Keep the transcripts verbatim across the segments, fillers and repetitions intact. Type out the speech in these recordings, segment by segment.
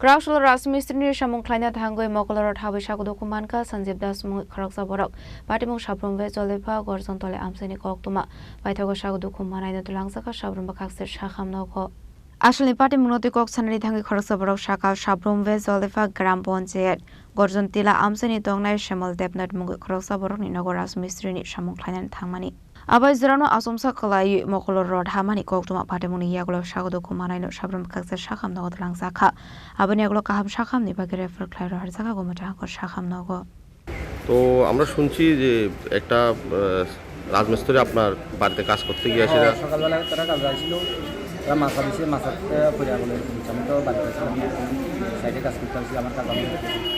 Kwraksalo rajmistri ni samung khlaina thangwi mokolo rot habwi sago dukhu mankha Sanjib Das mungwi khoroksa borok. Patimung Sabrum West Jolipha Gorjon Tole amchaini koktwma. Paithago sago dukhu manaino twlangjakha Sabrum bwkhakse sakham nogo. Asalni patimungno twi kok sanani thangwi khoroksa borok sakha Sabrum West Jolipha Gram Panchayat Gorjon Tila amchaini tongnai Shemal Debnath mungwi khoroksa borokni nogo rajmistri ni samung khlainani thangmani. Abai jorano achomsa kwlaiwi mokolo rot hamani koktwma patimungni yagulo sago dukhu manaino Sabrum bwkhakse sakham nogo twlangjakha. Aboni yagulo kaham sakhamni bagwi refer khlai rohorjakha Gumutangkor sakham nogo. তো আমরা শুনছি যে একটা, আহ, রাজমিস্ত্রি আপনার বাড়িতে কাজ করতে গিয়ে সেটা হ্যাঁ, সকালবেলা তারা কাজে আসছিল, তারা মাছা দিছে, মাছাতে পড়ে গেল এরকম হচ্ছে। আমি তো বাড়িতে ছিলাম না, সাইডে কাজ করতে আসছি, আমার কাজ আমি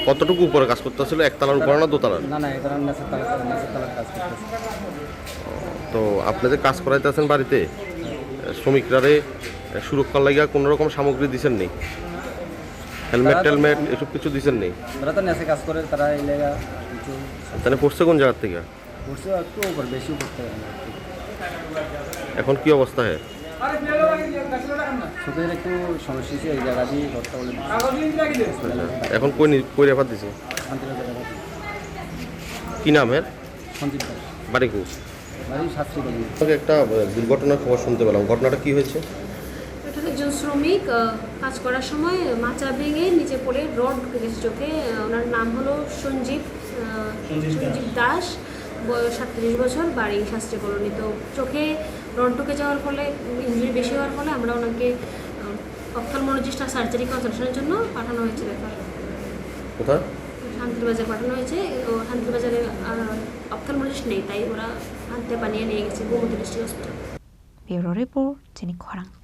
কতটুকু উপরে কাজ করতে ছিল? একতলার উপরে না দোতলার? না, না, এখানে নিচের তলা, নিচের তলার কাজ করতেছে। তো আপনি যে কাজ করাইতেছেন বাড়িতে, শ্রমিকরারে সুরক্ষার লাগিয়া কোনো রকম সামগ্রী দিছেন নি? হেলমেট তারা তো টেলমেট এসব কিছু দিছেন নি? তারা তো নেশে কাজ করে, তারা এই লেগা কিছু তাহলে পড়ছে কোন জায়গার থেকে? পড়ছে একটু উপর, বেশি উপর থেকে না। এখন কি অবস্থা হে? চোখের একটু সমস্যা হয়েছে, এই জায়গা দিয়ে ধরতে বলে দিচ্ছে। আচ্ছা, এখন কই নি-, কই রেফার দিছে? শান্তিনগর রেফার দিচ্ছে। কি নাম এর? সঞ্জীব দাস। বাড়ি কোথায়? বাড়ি শাস্ত্রী কলোনি। আপনাকে একটা, আহ, দুর্ঘটনার খবর শুনতে পেলাম, ঘটনাটা কি হয়েছে? এটা তো একজন শ্রমিক, আহ, কাজ করার সময় মাচা ভেঙে নিচে পড়ে রড ঢুকে গেছে চোখে। আহ, ওনার নাম হলো সঞ্জীব, আহ, সঞ্জীব দাস। সঞ্জীব দাস, বয়স সাতত্রিশ বছর, বাড়ি শাস্ত্রী কলোনি। তো চোখে রড ঢুকে যাওয়ার ফলে, ইনজুরি বেশি হওয়ার ফলে আমরা ওনাকে, আহ, অপথলমোলজিস্ট আর সার্জারি কনসালটেশনের জন্য পাঠানো হয়েছে রেফার। কোথায়? শান্তিরবাজার পাঠানো হয়েছে। ও শান্তিরবাজারে, আহ, অপথলমোলজিস্ট নেই, তাই ওরা হান্তে পানিয়ে নিয়ে গেছে Gomati district hospital. Bureau report, Chini Khorang.